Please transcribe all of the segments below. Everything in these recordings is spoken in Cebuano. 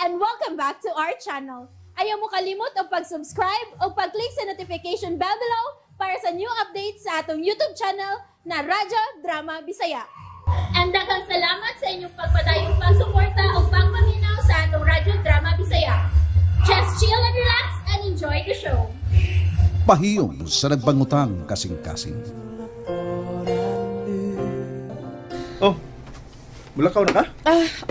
And welcome back to our channel. Ayaw mo kalimot og pag-subscribe o pag-click sa notification bell below para sa new updates sa atong YouTube channel na Radyo Drama Bisaya. And daghang salamat sa inyong pagpadayong pagsuporta o pagpaminaw sa atong Radyo Drama Bisaya. Just chill and relax and enjoy the show. Pahiyom sa nagbangutang kasing-kasing. Oh, mulakaw na ka?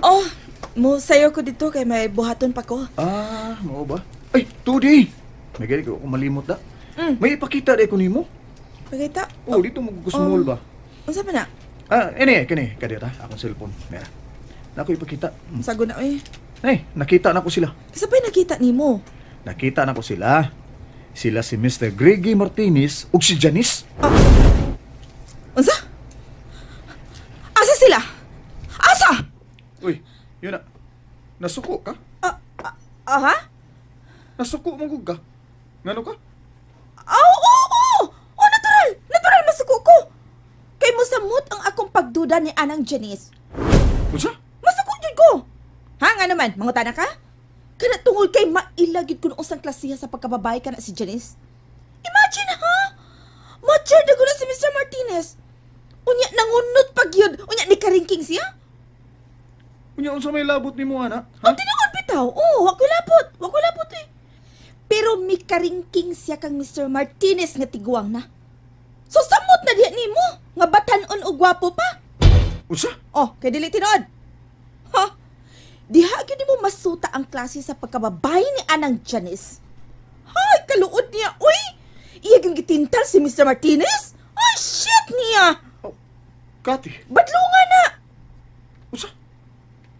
Oh, mo sayo ko dito kay may buhaton pa ko. Ah, mao ba? Ay, tudi! May gani ko malimot na. May ipakita di ko nimo. Pakita. Oh, dito mo gusmol ba? Unsa man na? Ah, ini kini kadiyot ha, akong cellphone. Mera. Nako ipakita. Sago na oy. Ay, nakita na ko sila. Kasi pa'y nakita nimo. Nakita na ko sila. Sila si Mr. Greggy Martinez ug si Janice. Unsa? Asa sila? Asa? Uy, yun na. Nasuko ka? Aha? Nasuko mo gud ka? Ngano ka? Oo, oo, oo! Oh, natural! Natural masuko ko! Kay mosamot ang akong pagduda ni Anang Janice. Unsa? Masuko jud ko! Ha, nga naman, mangutana ka? Kana tungod kay mailagid ko noong klasiha sa pagkababae ka na si Janice. Imagine ha! Mature na ko na si Mr. Martinez. Unya, nangunot pag yun. Unya, ni karingking siya. Unya unsa may labot nimo ana? Ang tinuod bitaw. Oo, wa ko lapot. Wa ko lapot eh. Pero mi karingking siya kang Mr. Martinez nga tiguang na. So samot na diha nimo nga batan-on og gwapo pa. Unsa? Oh, kay dili tinuod. Ha? Diha gyud nimo masuta ang klase sa pagkababae ni Anang Janice. Hay, kaluod niya. Uy! Iya gyud gitintal si Mr. Martinez. Ay, shit niya. Oh, Kati, Badlungan na. unsa?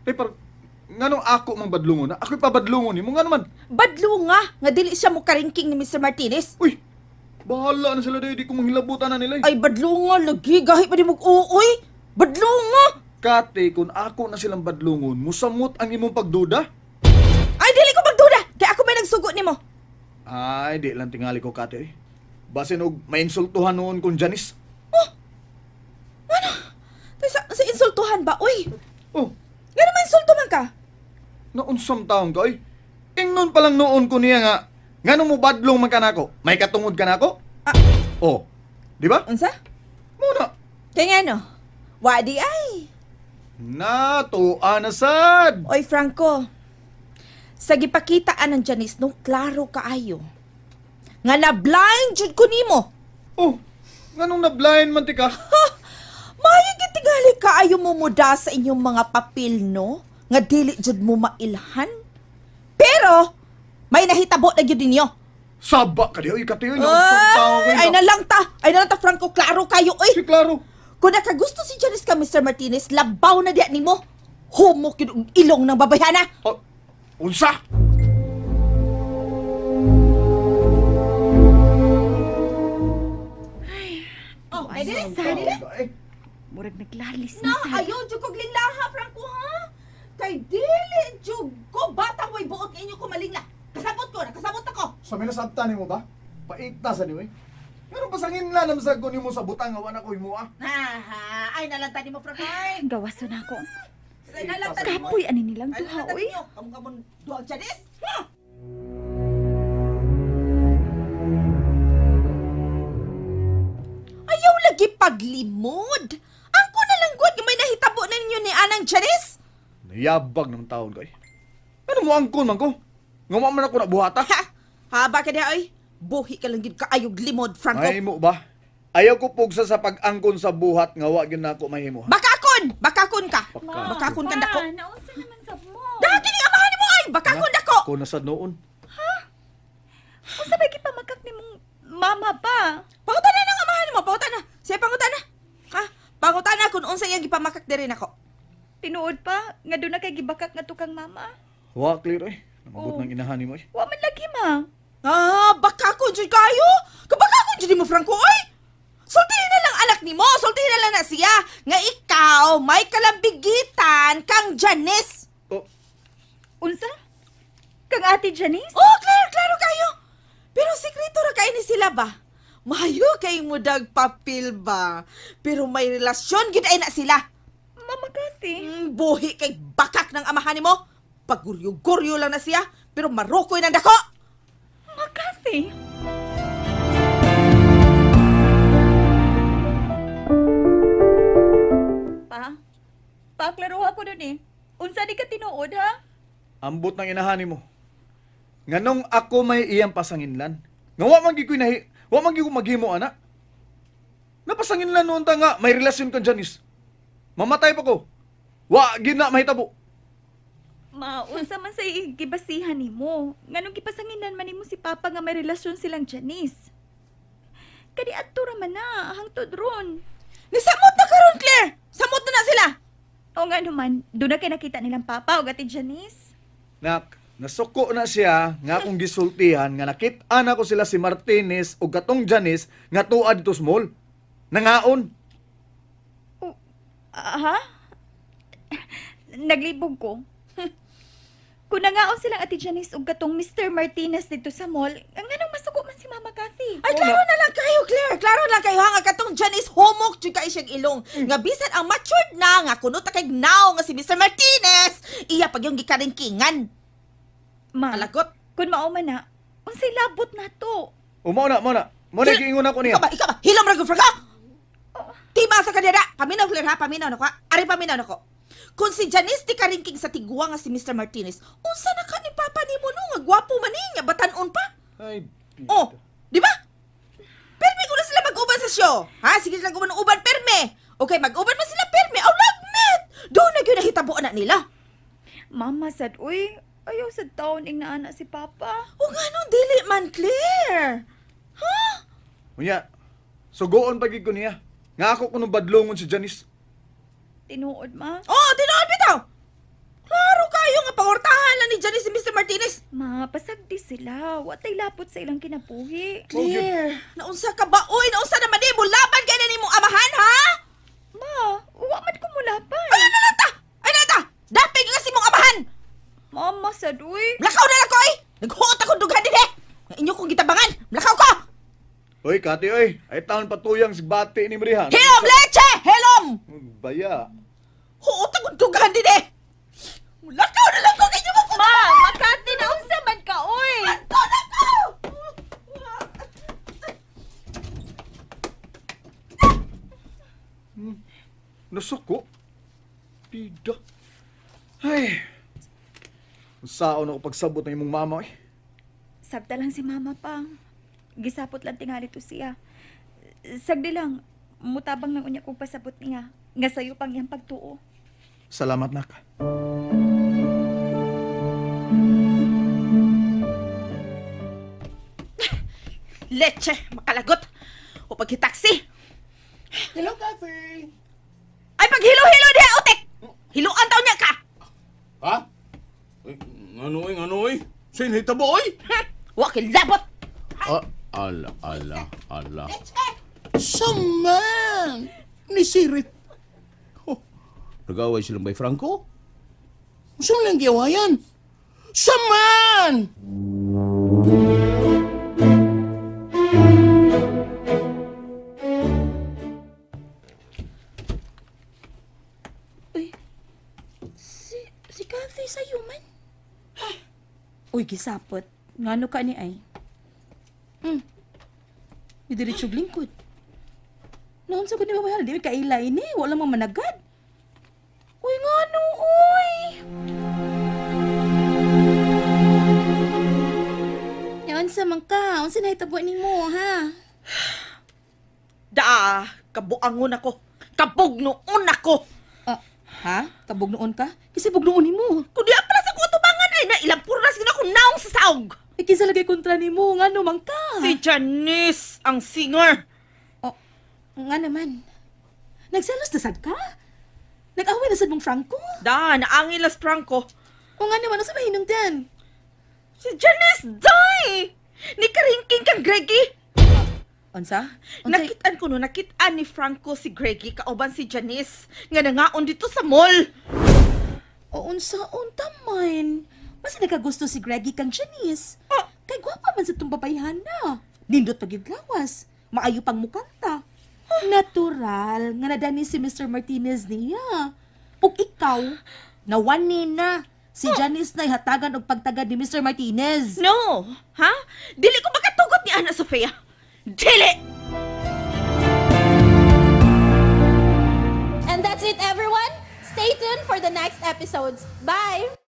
Ay, parang, nganong ako mang badlungon na? Ako'y pabadlungon nimo, ngano man? Badlunga nga dili siya mo karingking ni Mr. Martinez. Uy, bahala na sila dahil di ko manghilabutan na nila. Ay, badlunga lagi. Gahi pa di mo uoy. Badlunga. Kate, kung ako na silang badlungon, musamot ang imong pagduda. Ay, dili ko magduda. Kaya ako may nagsugo nimo. Ay, di lang tingali ko, Kate. Basin og mainsultuhan noon kung Janice. Oh! Ano? Sa insultuhan ba? Uy! Oh, Nga naman insulto man ka? naunsam taon ka, ay. Ingnon pa lang noon ko niya nga, ngano mo badlong man ka nako? May katungod ka nako? Ah. Oh, di ba? Unsa? Muna. Kaya nga no? Wadi ay. Nato anasad. Oy, Franco. Sa gipakitaan ng Janice, no, klaro kaayo. Nga na blind jud ko nimo. Oh, nganong na-blind man ti ka? Ha! Maayo gyud tingali kaayo mo muda sa inyong mga papel, no? Nga dili jud mo mailhan. Pero may nahitabo na gyud ninyo. Saba ka di, oy, katiyo, naunsang taon kayo. Ay, na lang ta. Ay na lang ta, Franco, klaro kayo, oy. Si klaro. Kung nakagusto si Janice ka, Mr. Martinez, labaw na diya nimo. Humok yun ang ilong ng babayhana. Oh, unsa? Oh, ay dili. Ay, Murag naglalis Na, na sa. ayaw jud kog linglaha, Franco, ha? Kay dili jud ko batang way buot nga inyo ko malingla. Kasabot ko, nakasabot ako. Sa may nasabtan nimo ba? Paita sa niyo eh. Pero pasangin lang naman sa nimo sa butang nga wala ko imo ah. Ha, ay nalanta nimo, Franco. Ay, Gawaso na ako. ay nalanta nimo. Kapoy ani nilang Ay duha, nalanta oy. ninyo. Kamong-kamong duhang Janice. Ha? Ayaw lagi paglimod. Ang ko na lang gud may nahitabo na ninyo ni Anang Janice. Niyabag ng taon kay. Ano mo angkon man ko? Nga man ako na buhata. Ha? Haba ka diha oy. Buhi ka lang gid kaayog limod, Franco. Ay mo ba? Ayaw ko pugsa sa pag-angkon sa buhat nga wa gyud nako mahimo. Bakakon! Bakakon ka! Baka. Bakakon ka dako. Naunsa naman sab mo? Dahil kini amahan nimo ay! Bakakon dako! Ko nasad noon. Unsa ba gipamakak nimong mama pa? Pangutana na ang amahan nimo, pangutana. Siya pangutana. Ha? Pangutana kung unsa iyang gipamakak diri nako. Tinuod pa nga doon na kay gibakak nga tukang mama. Wa clear eh. Namabot Oh. ng inahan nimo eh. Wa man lagi ma. Ah, bakakon jud kayo. Kabakakon jud nimo Franco oy. Sultihin na lang anak nimo, sultihin na lang na siya nga ikaw may kalambigitan kang Janice. Oh, Unsa? Kang Ate Janice? Oh, klaro, klaro kayo. Pero sikreto ra kay ni sila ba? Mayo kay mudag papel ba? Pero may relasyon gid ay na sila. Mama kasi. Buhi kay bakak ng amahan nimo. Paguryo-guryo lang na siya, pero marukoy ng dako. Makasi. Pa, paklaruha ko dun eh. Unsa di ka tinuod ha? Ambot ng inahan mo. Nganong ako may iyang pasanginlan. Nga wa man gyud ko nahi, wa man gyud ko maghimo ana. Napasanginlan noon ta nga may relasyon kang Janice. Mamatay pa ko. Wa gyud na mahitabo. Ma, unsa man sa gibasihan nimo? Nganong gipasanginan man nimo si Papa nga may relasyon silang Janice? Kadi adto ra man na hangtod ron. Nisamot na karon, Claire. Samot na na sila. O nga naman, doon na kay nakita nilang Papa o ati Janice. Nak, nasuko na siya nga akong gisultihan nga nakit-an ako sila si Martinez o katong Janice nga tuad dito sa mall. Nangaon. Ha? Naglibog ko. Kung nangaon silang ati Janice ug katong Mr. Martinez dito sa mall, ang anong masuko man si Mama Kathy? Ay, klaro na lang kayo, Claire. Klaro na lang kayo, ha? Nga katong Janice humok jud kay siyang ilong. Nga bisan ang matured na, nga kuno ta kay now nga si Mr. Martinez, iya pag yung gikaringkingan. Ma, Alagot. kung mao man na, unsay labot na to? O mao na, mao na. Mao na giingon ako niya. Ikaw ba, ikaw ba? Hilom ra gyud ka? Tima sa kanila. Paminaw, Claire, ha? Paminaw na ko, ha? Ari, paminaw na ko. Kung si Janice di karingking sa tigwa nga si Mr. Martinez, unsa na ka ni Papa nimo no? Nga gwapo man niya, batanon pa. Ay, Oh, di ba? Perme ko na sila mag-uban sa show. Ha? Sige sila uban perme. Okay, mag-uban man sila perme. Oh, lagmet! Doon na gyud nahitabo na nila. Mama sad, uy, ayaw sad taon ing naana si Papa. O nga no, dili man, Claire. Ha? Unya, sugoon pa gid ko niya. Nga ako kuno badlongon si Janice. Tinuod, ma. Oh, tinuod bitaw. Klaro kayo nga pangortahan lang ni Janice si Mr. Martinez. Ma, pasagdi sila. Watay lapot sa ilang kinabuhi. Claire, naunsa ka ba? Uy, naunsa naman ni? Mulaban kay na nimong amahan, ha? Ma, wa man ko mulaban. Ayun na lang ta! Ayun na lang ta! Dapig nga si mong amahan! Mama sad, uy. Mlakaw na lang ko, eh! Naghuot akong dughan din, eh! Nga inyo kong gitabangan! Mlakaw ko! Oy, Kati, oy. Ay taon patuyang si bati ni Marihan. Hilom, leche! Hilom! Baya. Huot akong dughan din, eh! Mlakaw na lang ko kay inyo mong Ma, Makati na unsa man ka, uy. Ato na ko! Nasuko. Pida. Ay. Saon ako pagsabot ng imong mama, eh. Sabta lang si Mama pa. Gisapot lang tingali to siya. Sagdi lang, mutabang lang unya kong pasabot niya. Nga sayo pang iyang pagtuo. Salamat, nak. Leche, makalagot! O pagkitaksi! Hello, Kathy! Ay, paghilo-hilo diha, utek! Hiluan taon niya ka! Ha? Ay, ngano oy, ngano oy? Sa'yo nahitabo oy? Wa kay labot! Ah, ala, ala, ala. Saman! Ni Sirit. Oh, nag-away silang bay Franco? Saan lang giawayan? Saman! Uy, si Kathy sa'yo man. Uy, gisapot. Ngano ka ni ay? Didiretsog lingkod. Noon sa kundi babayaran, di kaila ini. Wala mang managad. Uy, ngano, uy! Yan sa man ka. Unsa nahitabo nimo, ha? Da, kabuangon ako. Kabugnoon ako. Ha? Kabugnoon ka? Kasi bugnoon nimo. Kung di pala sa kutubangan ay na ilang puras gina akong naong sa saog. Eh, kinsa lagay kontra nimo, ngano man ka? Si Janice ang singer. Oh, nga naman. Nagselos na sad ka? Nag-away na sad mong Franco? Da, naangil las Franco. O nga naman, asa mahinungdan? Si Janice, day! Ni karingking kang Greggy. Unsa? Nakitaan ko no, nakitaan ni Franco si Greggy kauban si Janice nga nangaon dito sa mall. O unsa unta man? Mas nakagusto si Greggy kang Janice. Ah. Kay gwapa man sa itong babayhan na. Nindot pag lawas. Maayo pang mukanta. Natural nga nadani si Mr. Martinez niya. Ug ikaw, nawani na. Si Janice na hatagan og pagtagad ni Mr. Martinez. No! Ha? Dili ko makatugot ni Ana Sofia. Dili! And that's it, everyone. Stay tuned for the next episodes. Bye!